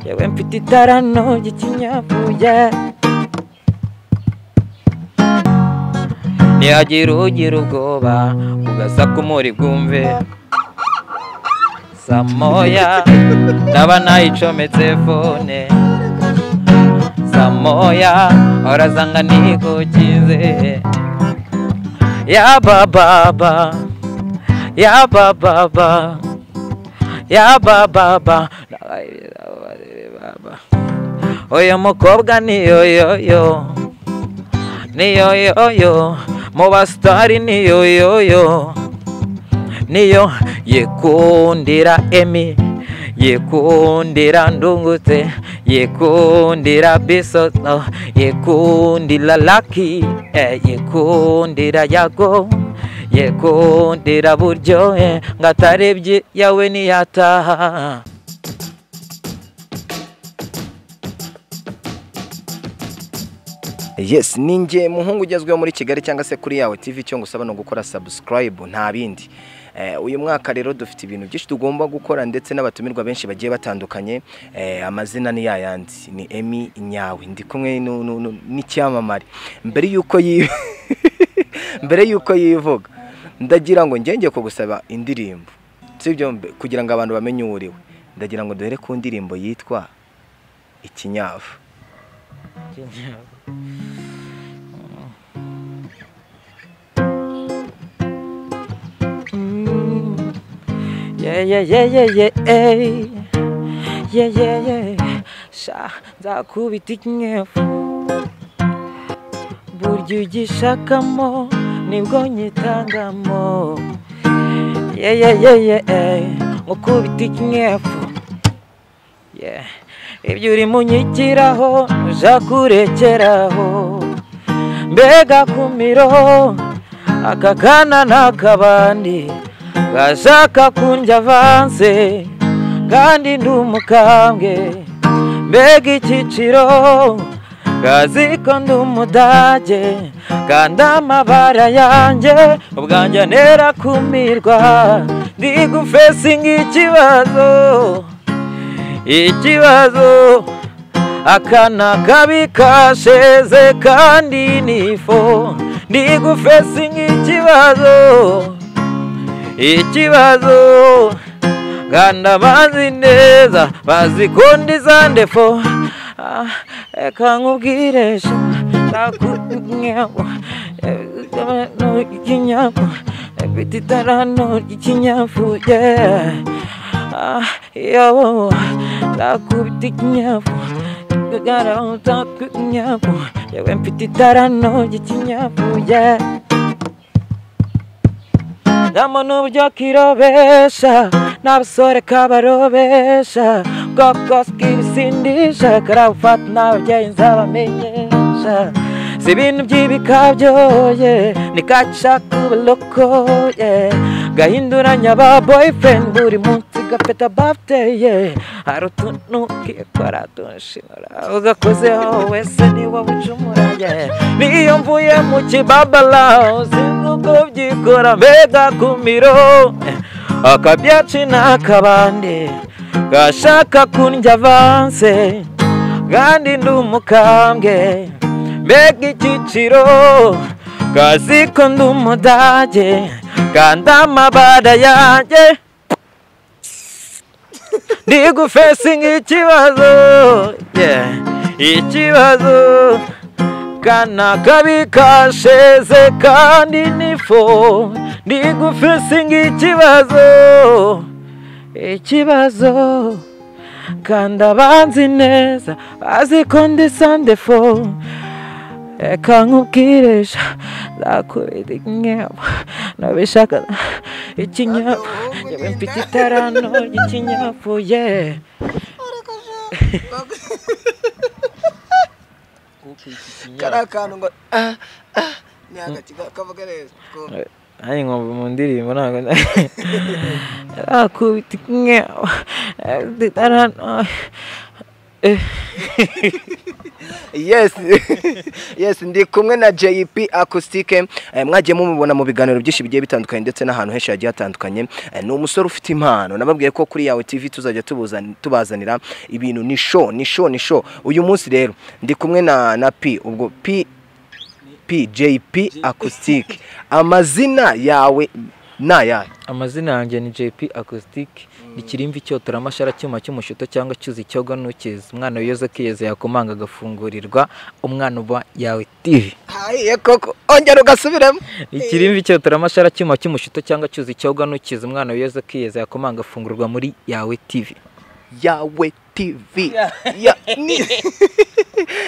Yewe mfite itarano ry'ikinyafu, yeah. Ntihagira ugira ubwoba ugasaka umuri bwumve. Saa moya ndaba nayicometse phone. Saa moya urazanga nikukize. Ya baba, ya baba, ya baba. Oyo mukobwa ni yo ni yo mu basitari ni yo niyo yikundira Emi, yikundira Ndungutse, yikundira Bisoso, yikundira Lucky, yikundira Yago, yikundira Buryohe, ngatarebye yawe niyataha. Yes, ninjye muhungu ugezweho muri Kigali cyangwa se kuri Yawe TV, cyo ngusaba no gukora subscribe nta bindi. Uyu mwaka rero dufite ibintu byinshi tugomba gukora ndetse n'abatumirwa benshi bagiye batandukanye. Amazina ni yayandi, ni Emmy Nyawe, ndi kumwe n'icyamamare. Mbere yuko yivuga ndagira ngo ngenge ko gusaba indirimbo, sibyo, kugira ngo abantu bamenye uwo uriwe. Ndagira ngo duhere ku ndirimbo yitwa Ikinyafu. Yeah, yeah, yeah, yeah, yeah, yeah, yeah, yeah. Sha, nzakubita ikinyafu. Burya ugishakamo nibwo nyitangamo. Yeah, yeah, yeah, yeah, nkukubita ikinyafu. Yeah. Ibyo urimo unyigiraho uja kurekeraho. Mbega kumiro aka kana n'akabandi gashaka kundya avanse kandi ndi umukambwe. Mbega icyiciro kazi ko ndi umudage kandi amabara yanjye ubwanjye antera kumirwa. Ndi gufesinga ikibazo, ikibazo akana kabi kasheze kandi nifo. Ndi gufesinga ikibazo, ikibazo kandi abazi neza bazi ko ndi za ndefo. Reka nkubwire sha, ikinyafu, mfite itarano ry'ikinyafu, yeah. Yo, ndakubita ikinyafu, ikinyafu, yewe mfite itarano ry'ikinyafu, yeah. Ndabona uburyo kirobesha n'abasore kabarobesha, bwoko bw'ibisindisha karabufata n'ababyeyi nzabamenyesha. Si ibintu by'ibikabyoye ni kaca kuba lokoye, gahinduranya ba boyfriend buri munsi gafata birthday, yeah. Hari utuntu kikora tunshimura ugakozeho wese ni wowe ucumura, yeah. Niyo mvuye mu kibabala sinzi uko byikora. Mbega kumiro akabyaci n'akabandi gashaka kundya avanse kandi ndi umukambwe. Mbega icyiciro kazi ko ndi umudage kandi amabara yanjye ndi gufesinga ikibazo, yeah. Ikibazo kana kabi kasheze kandi nifo. Ndi gufesinga ikibazo, ikibazo kandi abanzi neza bazi ko ndi sandefo. Reka nkubwire sha, nzakubita ikinyafu nabishaka ikinyafu, yewe mfite itarano ry'ikinyafu, yeah. Kariya kantu ngo ni agati kavuga neza. Nanjye nkumva mu ndirimbo ntabwo nzakubita ikinyafu, itarano. Yes, yes, ndi kumwe na JP Acoustic. Mwagiye mumubona mu biganiro byinshi bigiye bitandukanye ndetse n'ahantu henshi hagiye hatandukanye. Ni umusore ufite impano. Nababwiye ko kuri Yawe TV tuzajya tubazanira ibintu, ni show, ni show, ni show. Uyu munsi rero ndi kumwe na P, ubwo P P JP Acoustic. Amazina yawe nayahe? Amazina yanjye ni JP Acoustic, ni kirimvi cyotora amashara cyuma cy'umushuto cyangwa cyuzi cyogo nukeza umwana wiyoza kiyeze yakomanga agafungurirwa umwana uba Yawe TV. Haye koko, ongera ugasubiremo. Ikirimvi cyotora amashara cyuma cy'umushuto cyangwa cyuzi cyogo nukeza umwana wiyoza kiyeze yakomanga agafungurwa muri Yawe TV. Yawe TV.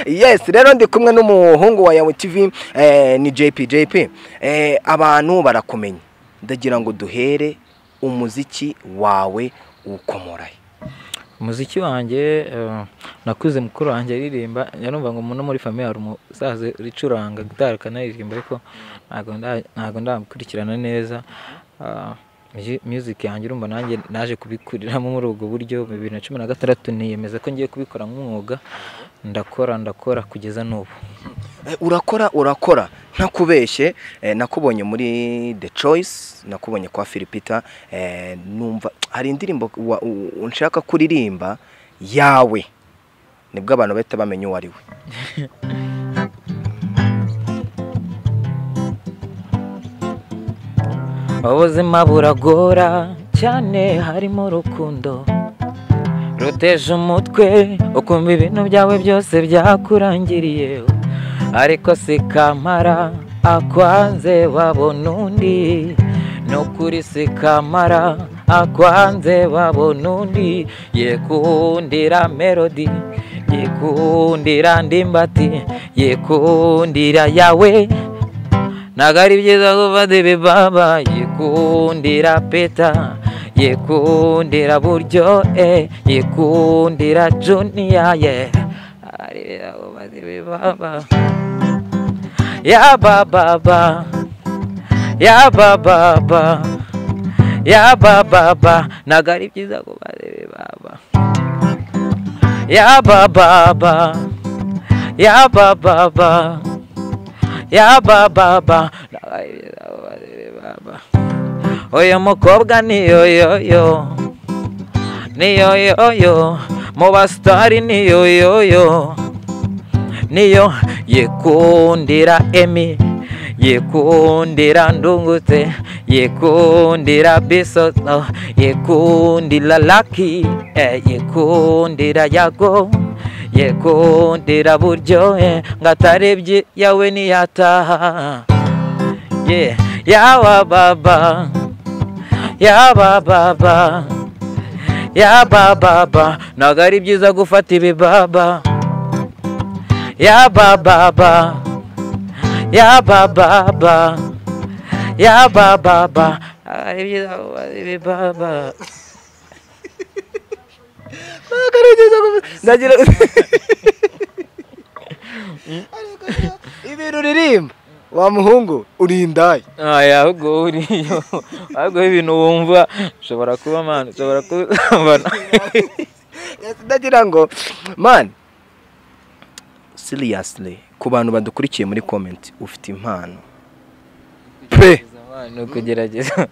Yes, rero ndi kumwe n'umuhungu wa Yawe TV, ni JP. JP, abantu barakumenya, ndagira ngo duhere umuziki wawe ukomorahe? Umuziki wanjye, nakuze mukuru wanjye aririmba, yarumva ngo umuntu muri famille hari umusaza uricuranga gitari akanaririmba, ariko ntago ndamukurikirana neza. Music yanjye urumva nanjye naje kubikuriramo muri ubwo buryo. 2016 niyemeza ko ngiye kubikora nk'umwuga, ndakora kugeza n'ubu. Urakora ntakubeshye, nakubonye muri The Choice, nakubonye kwa Philipita, numva hari indirimbo nshaka kuririmba yawe, nibwo abantu bahita bamenya uwo ari we. Ubuzima buragora cyane, harimo urukundo ruteje umutwe, ukumva ibintu byawe byose byakurangiriye, ariko sikamara akwanze wabona undi, nukuri sikamara akwanze wabona undi, yekundira Melody, yekundira Ndimbati, yekundira Yawe, ntabwo ari byiza gufata ibibaba, yikundira Peta, yikundira Buryo, yikundira Junior, ye ari byiza gufata ibibaba, ya baba, ya baba, ya baba, ntabwo ari byiza gufata ibibaba, ya baba, ya baba, ya baba, oyo mukobwa ni yoyoyo, ni yoyoyo, mu basitari ni yoyoyo, niyo yikundira Emi, yikundira Ndungutse, yikundira Bisoso, yikundira Lucky, yikundira Yago, yekundira Buryo, ngatarebye Yawe niyataha, ye yawa baba, ya baba, ya baba, ntabwo ari byiza gufata ibibaba, ya baba, ya baba, ya baba, ari byiza gufata ibibaba. Ndagira ibintu uririmba wa muhungu uri indaya. Aya ahubwo uriyo, ahubwo ibintu wumva ushobora kuba man, ushobora kubana. Ndagira ngo man, seriously, ku bantu badukurikiye muri comment, ufite impano pe. No kugerageza,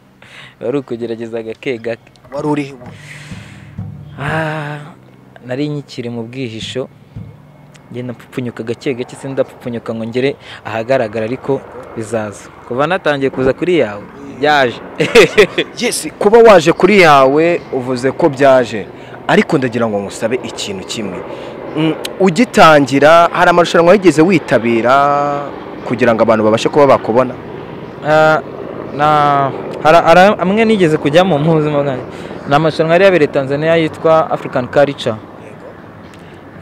wari ukugerageza gake gake. Wari uri nari nkikiri mu bwihisho, ngenda mpfupfunyuka gake gake, sindapfupfunyuka ngo ngere ahagaragara, ariko bizaza. Kuva natangiye kuza kuri Yawe byaje. Yes, kuba waje kuri Yawe uvuze ko byaje, ariko ndagira ngo ngusabe ikintu kimwe. Ugitangira hari amarushanwa wigeze witabira kugira ngo abantu babashe kuba bakubona? Na hari amwe nigeze kujyamo mu buzima bwanjye. Ni amarushanwa yari yabereye Tanzania yitwa African Culture.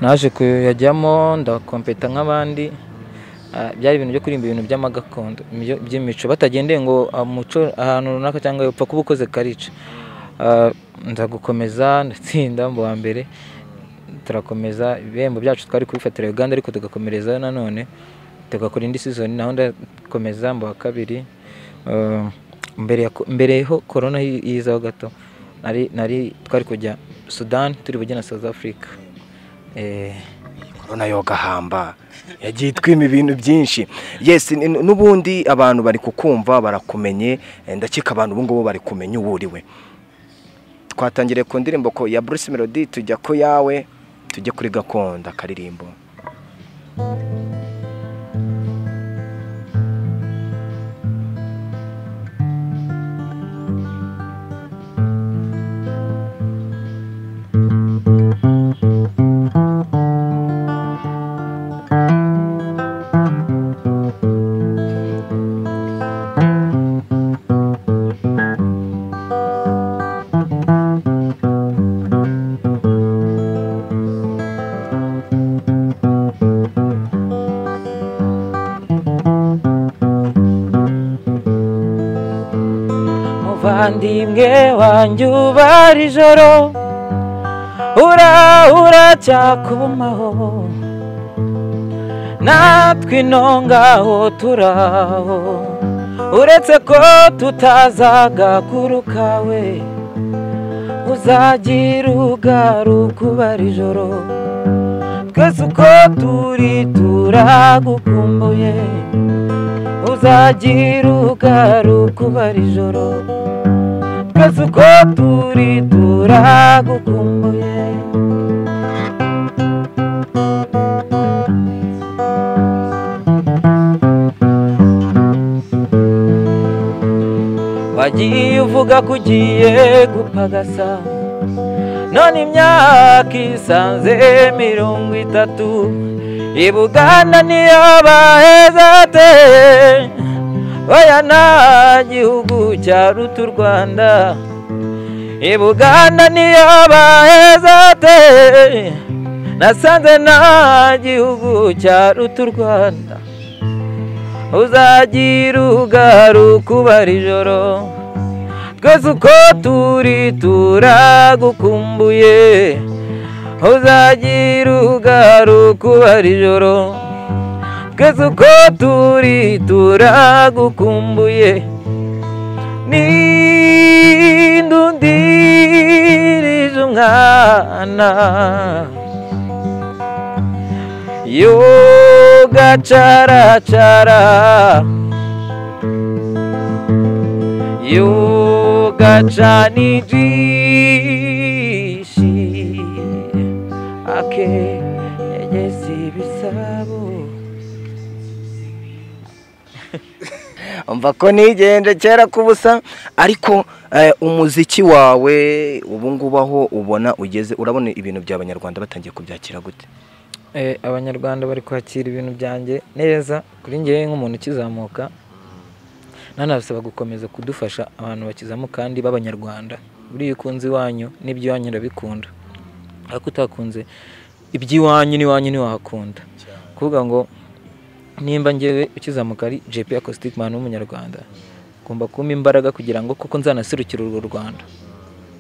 Naje kuyajyamo ndakompeta nk'abandi, byari ibintu byo kuririmba ibintu by'amagakondo by'imico, batagendeye ngo umuco ahantu runaka cyangwa upfa kuba ukoze karica. Ndagukomeza ndatsinda mu wa mbere, turakomeza ibihembo byacu twari kubifatira Uganda, ariko tugakomereza nanone tugakora indi season, naho ndakomeza mu wa kabiri. Mbere ho corona yizaho gato, nari twari kujya Sudan, turi bujye na South Africa. Corona yo gahamba yagiye itwima ibintu byinshi. Yes, n'ubundi abantu bari kukumva barakumenye, ndakeka abantu ubu ngubu bari kumenya uwo uriwe. Twatangiriye ku ndirimbo ko ya Bruce Melody, tujya ko yawe, tujye kuri gakondo akaririmbo. Muvandimwe wanjye ubara ijoro, uracyakumaho, natwe ino ngaho turaho, uretse ko tutazagakuruka we, uzagira ugaruka ubara ijoro, twese uko turi turagukumbuye, uzagira ugaruka ubara ijoro, twese uko turi turagukumbuye. Wagiye uvuga ko ugiye gupagasa, none imyaka isanze 30, i Buganda niyo bahezate, oya nta gihugu cyaruta u Rwanda, i Buganda niyo bahezate, nasanze nta gihugu cyaruta u Rwanda, uzagira ugaruka ubara ijoro, twese uko turi turagukumbuye, uzagira ugaruka ubara ijoro, twese uko turi turagukumbuye, nindundirije umwana yogacaracara, yogacana ijishi ake yageze ibisabo. Umva ko nigende kera kubusa, ariko umuziki wawe ubu ngubu aho ubona ugeze, urabona ibintu by'abanyarwanda batangiye kubyakira gute? Abanyarwanda bari kwakira ibintu byanjye neza. Kuri njyewe nk'umuntu ukizamuka, nanabasaba gukomeza kudufasha abantu bakizamuka kandi b'abanyarwanda. Buriya ukunze iwanyu n'iby'iwanyu urabikunda, ariko utakunze iby'iwanyu n'iwanyu ntiwahakunda. Kuvuga ngo nimba njyewe ukizamuka ari JP Acoustic Man w'umunyarwanda, ngomba kumpa imbaraga kugira ngo koko nzanaserukire urwo Rwanda,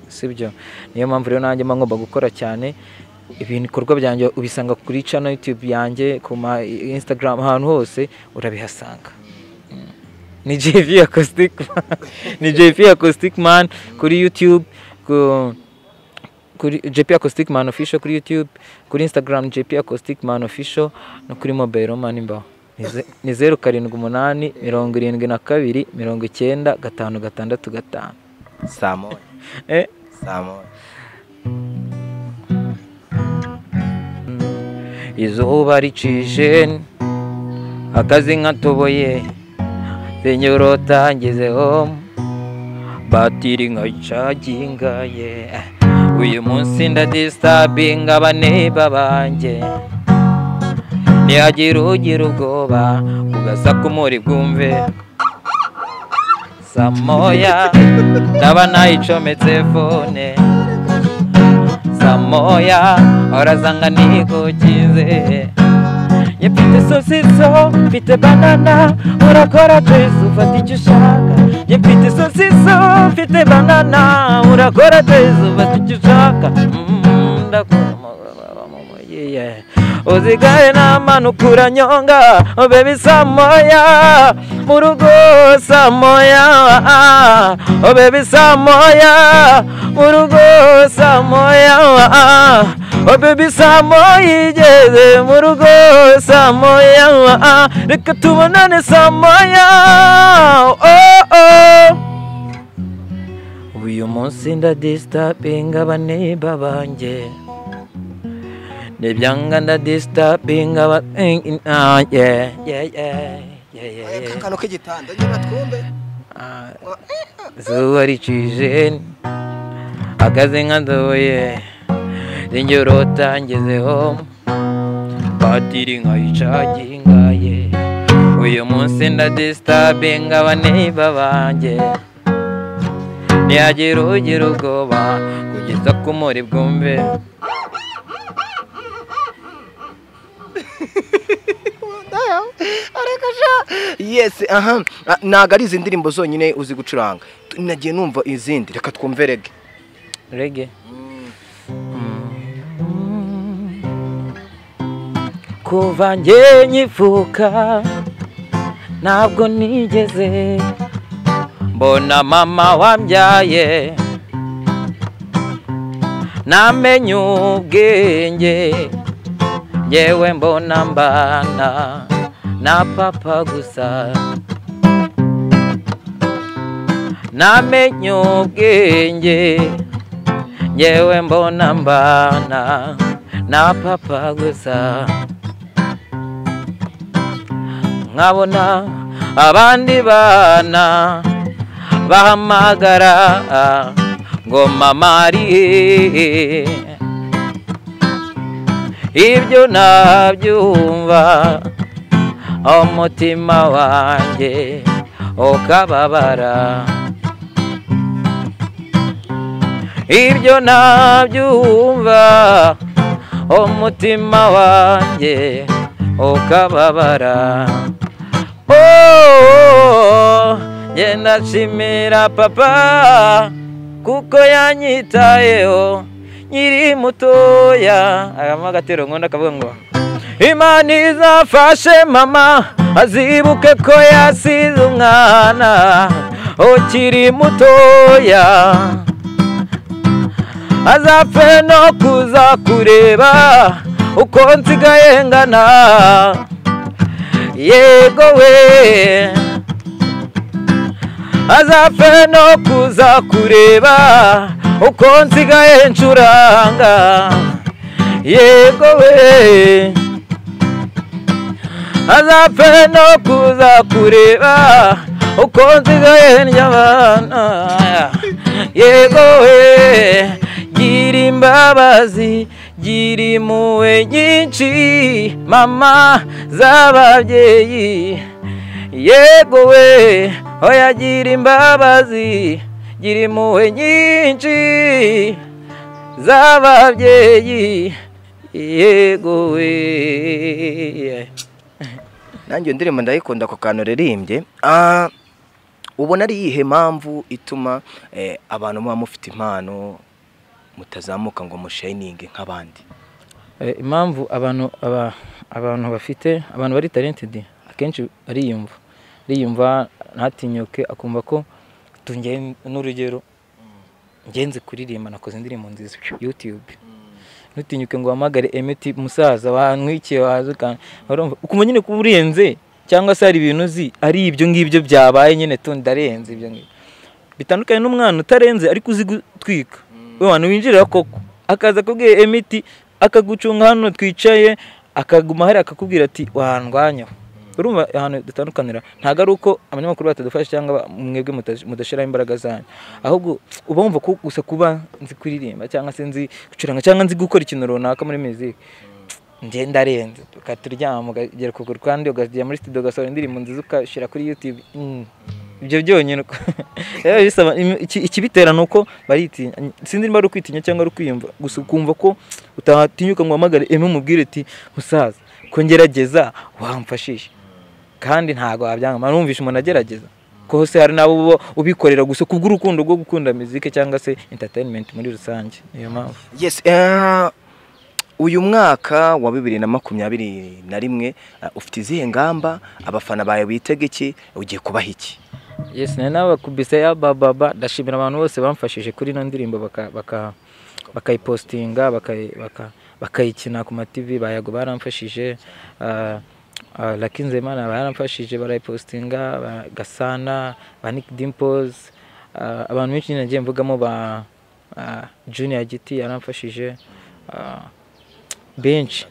sibyo? Niyo mpamvu rero nanjye mba ngomba gukora cyane. Ibikorwa byanjye ubisanga kuri channel YouTube yanjye, ku ma Instagram, ahantu hose urabihasanga. Ni JP Acoustic Man, ni JP Acoustic Man kuri YouTube, kuri JP Acoustic Man Official kuri YouTube, kuri Instagram JP Acoustic Man Official, no kuri Mobile Money mbaho ni 0 7 8 72 90 5 6 5. Saa moya. Saa moya. Izuba ricishe akazi nkatoboye, senyurota ngezeho batiri nkacagingaye, uyu munsi ndadistabinga abaneba banjye, ntihagira ugira ubwoba ugasaku muri bwumve, saa moya ndaba nayicometse fone, saa moya orazanga nikukize, ye mfite sosiso mfite banana, urakora twese ufata icyo ushaka, ye mfite sosiso mfite banana, urakora twese ufata icyo ushaka, ndakora uzigaye namanukura nyonga, oh baby saa moya mu rugo, saa moya, oh baby saa moya mu rugo, saa moya, Oh baby, saa moya igeze mu rugo, saa moya, reka tubonane saa moya. Oh oh, uyu munsi ndadisitapinga abaneiba banjye, nibyanga ndadisitapinga aba yeah yeah yeah yeah yeah. Akantu k'igitanda nyine twumve. Zuba ricije akazi nkadoye, ninjyorota ngezeho batiri nkayicagingaye. Uyu munsi ndadisitapinga abaneiba banjye, ntiyagira ugira ubwoba kugeza ku muri bwumve. Yes, aha, ntago ari izi ndirimbo zonyine uzi gucuranga, nagiye numva izindi, reka twumve reggae. Reggae. Kuva njye nkivuka ntabwo nigeze mbona mama wambyaye, namenye ubwenge njyewe mbona mbana na papa gusa, namenye ubwenge njyewe mbona mbana na papa gusa, nkabona abandi bana bahamagara ngo mama ari hehe, ibyo nabyumva umutima wanjye ukababara, ibyo nabyumva umutima wanjye ukababara. Oh, ngenda nshimira papa kuko yanyitayeho nkiri mutoya. Agamo agatero nkunda kavuga ngo Imana izafashe mama azibuke ko yasize umwana ukiri mutoya, azapfe no kuza kureba uko nsigaye ngana. Yego we, azapfe no kuza kureba uko nsigaye ncuranga. Yego we, azapfe no kuza kureba uko nsigaye ndyabana. Yego we, gira imbabazi, gira impuhwe nyinshi mama z'ababyeyi. Yego we, oya gira imbabazi, gira impuhwe nyinshi z'ababyeyi. Yego we. Nanjye ndirimbo ndayikunda ako kantu ririmbye. Ubona ari iyihe mpamvu ituma abantu muba mufite impano mutazamuka ngo mushininge nk'abandi? Impamvu abantu bafite, abantu bari talented akenshi ariyumva ntatinyuke, akumva ko tunge n'urugero ngenze kuririmba nakoze indirimbo nziza YouTube, ntutinyuke ngo uhamagare Emeti musaza wantwikiye waza urumva ukumva nyine kuba urenze, cyangwa se hari ibintu uzi ari ibyo ngibyo byabaye nyine tu ndarenze ibyo ngibyo. Bitandukanye n'umwana utarenze ariko uzi gutwika, we wantu winjirira koko akaza akubwira Emeti akagucunga hano twicaye, akaguma hari akakubwira ati wandwanyaho. Urumva ahantu dutandukanira ntago ari uko abanyamakuru batadufasha cyangwa mwebwe mudashiraho imbaraga zanyu, ahubwo uba wumva ko gusa kuba nzi kuririmba cyangwa se nzi gucuranga cyangwa nzi gukora ikintu runaka muri music njye ndarenze, ukaturyama ukagera ku kuguru kandi ukajya muri studio ugasohora indirimbo nziza ukashyira kuri YouTube. Ibyo byonyine uko bisaba. Ikibitera ni uko baritinya, sinzi niba ari ukwitinya cyangwa ari ukwiyumva, gusa ukumva ko utatinyuka ngo uhamagare Emmy umubwire ati musaza ko ngerageza wamfashisha, kandi ntago wabyanga. Numvisha umuntu agerageza ko hose hari nabo ubikorera gusa kubw'urukundo rwo gukunda music cyangwa se entertainment muri rusange, niyo mpamvu. Yes, uyu mwaka wa 2021 ufite izihe ngamba? Abafana bawe bitega iki? Ugiye kubaha iki? Yes, nari nabakubise ya bababa. Ndashimira abantu bose bamfashije kuri ino ndirimbo bakayipostinga, bakayikina ku ma TV, bayago baramfashije, Lucky Nzeyimana baramfashije barayipostinga, Gasana, ba Nick Dimples, abantu benshi nyine nagiye mvugamo, ba Junior Giti yaramfashije, benshi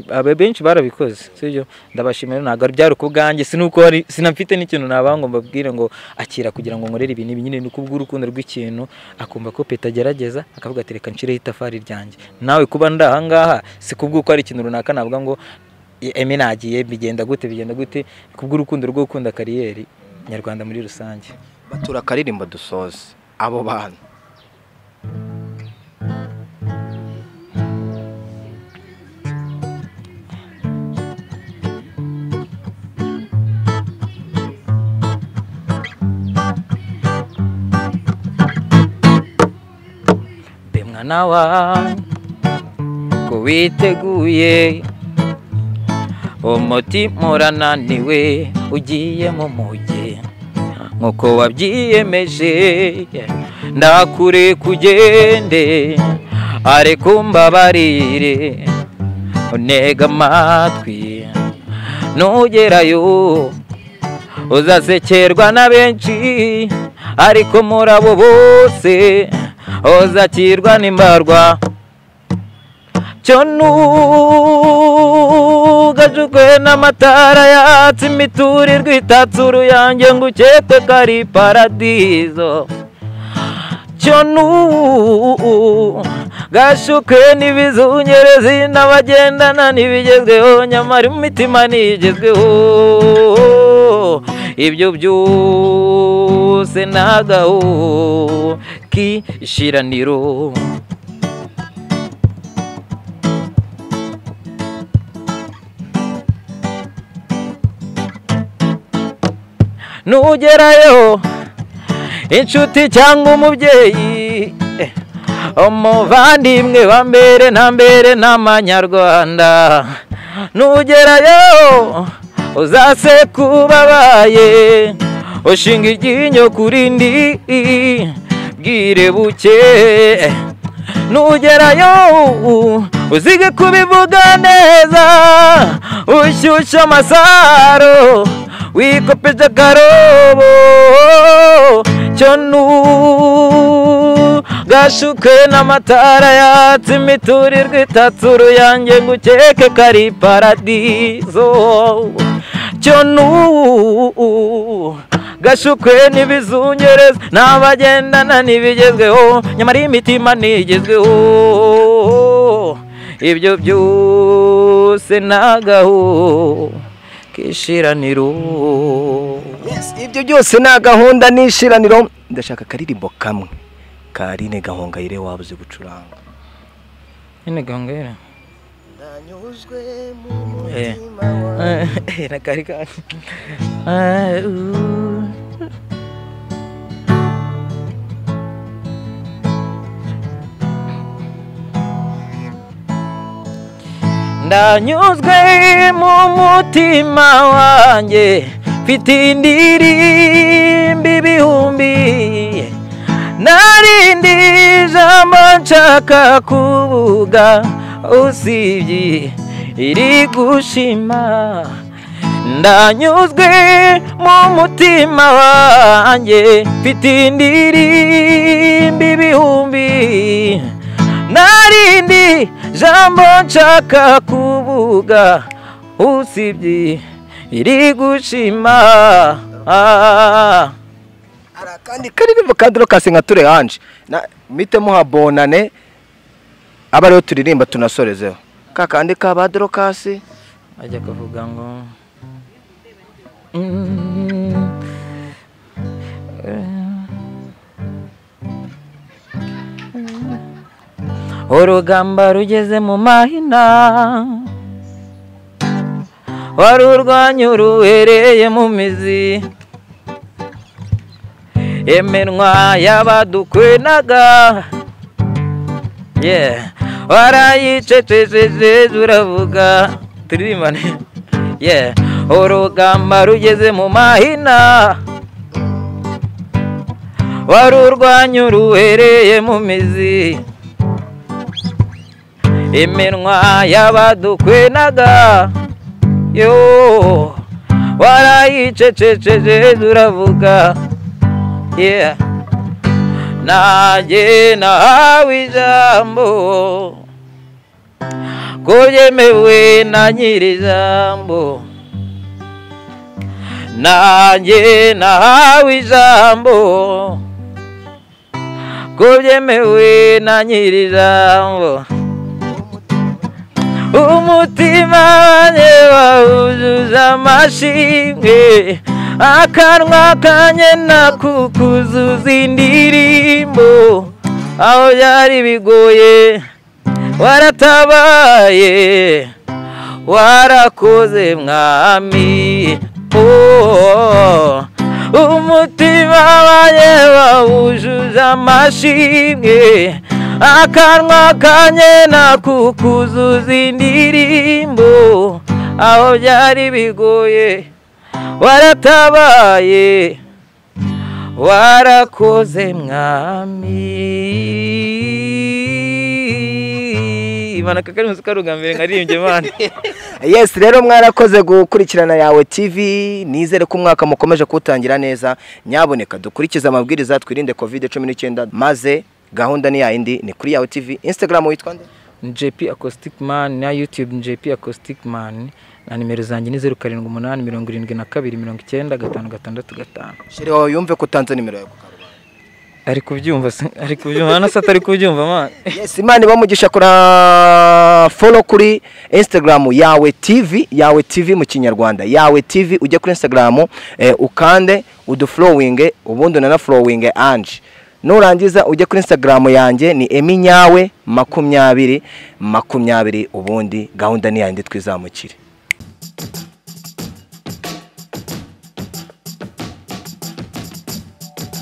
aba benshi barabikoze, sibyo? Ndabashimira, ntabwo ari byari kubwanjye, sinuko ari sinamfite n'ikintu nabanga mbabwire ngo akira kugira ngo nkorere ibintu ibi, nyine ni kubw'urukundo rw'ikintu, akumva ko Peta agerageza akavuga ati reka nshireho itafari ryanjye. Nawe kuba ndahangaha si kubw'uko ari ikintu runaka navuga ngo eme nagiye bigenda gute bigenda gute, kubw'urukundo rwo gukunda kariyeri nyarwanda muri rusange. Batura akaririmbo dusoze abo bantu. Be mwana wanjye ko witeguye, umutima urananiwe ugiye mu mujyi nkuko wabyiyemeje, ndakure kugende ariko mbabarire unega amatwi, nugerayo uzasekerwa na benshi, ariko muri abo bose uzakirwa n'imbarwa. Cyo ntugajukwe n'amatara yatse imiturirwa itatse uruyange ngo ukekwe ko ari paradizo. Cyo ntugashukwe n'ibizungerezi n'abagendana n'ibigezweho, nyamara imitima ntigezweho. Ibyo byose nagaho kishiraniro. Nugerayo inshuti cyangwa umubyeyi, umuvandimwe wa mbere na mbere n'amanyarwanda, nugerayo uzaseka ubabaye, ushinga iryinyo ku rindi bwire buke. Nugerayo uzige kubivuga neza, ushyushye amasaro wikopeje akarobo. Cyo ntugashuke n'amatara yatse imiturirwa itatse uruyange ngo ukeke ko ari paradizo. Cyo ntugashuke n'ibizungereza n'abagendana n'ibigezweho, nyamara imitima ntigezweho. Ibyo byose nagaho kishiraniro. Yes, ibyo byose na gahunda n'ishiraniro. Ndashaka akaririmbo kamwe ka Aline Gahongayire wabuze gucuranga. Aline Gahongayire ndanyuzwe mu mutima wawe nakari ka ndanyuzwe mu mutima wanjye, mfite indirimbo ibihumbi, narindi jambo nshaka kuvuga usibye iri gushima. Ndanyuzwe mu mutima wanjye, mfite indirimbo ibihumbi, narindi jambo nshaka kuvuga usibye iri gushima. Kandi karirimbo ka Dorcas nka ture hanje na mitemo ha bonane aba rero turirimba tunasorezeho kakandi ka ba Dorcas ajya kuvuga ngo urugamba rugeze mu mahina, warurwanya uruhereye mu mizi, iminwa y'abadukwenaga yeah, warayicecesheje uravuga turirimbane yeah. Urugamba rugeze mu mahina, warurwanya uruhereye mu mizi, Iminwa y'abadukwenaga yo warayicececeje turavuga. Yeah. Nanjye nahawe ijambo ko ryemewe na nyir'ijambo. Nanjye nahawe ijambo ko byemewe na nyir'ijambo. Umutima wanjye wawuzuza amashimwe, akanwa kanjye nakukuzuza indirimbo. Aho byari bigoye waratabaye, warakoze mwami. Oh, umutima wanjye wawuzuza amashimwe, akanwa kanjye nakukuzuza indirimbo. Aho byari bigoye waratabaye, warakoze mwami. Imana kakari muzi mbere nkaririmbye Imana. Yes, rero mwarakoze gukurikirana Yawe TV, nizere ko umwaka mukomeje kuwutangira neza. Nyaboneka dukurikize amabwiriza, twirinde COVID-19, maze gahunda ni yindi ni kuri Yawe TV. Instagram witwa nde? JP Acoustic Man, na YouTube JP Acoustic Man, na nimero zanjye ni 078 72 90 565. Shiri wawe yumve ko utanze nimero yawe kukarubanda. Ari kubyumva se, ari kubyumva na satari kubyumva man. Yes, Imana ibamugisha kora follow kuri Instagram Yawe TV, Yawe TV mu Kinyarwanda. Yawe TV ujye kuri Instagram ukande udufollowing, ubundi unana following Ange. Nurangiza ujye kuri Instagram yanjye ni Eminyawe 20 20, ubundi gahunda ni yandi twizamukire.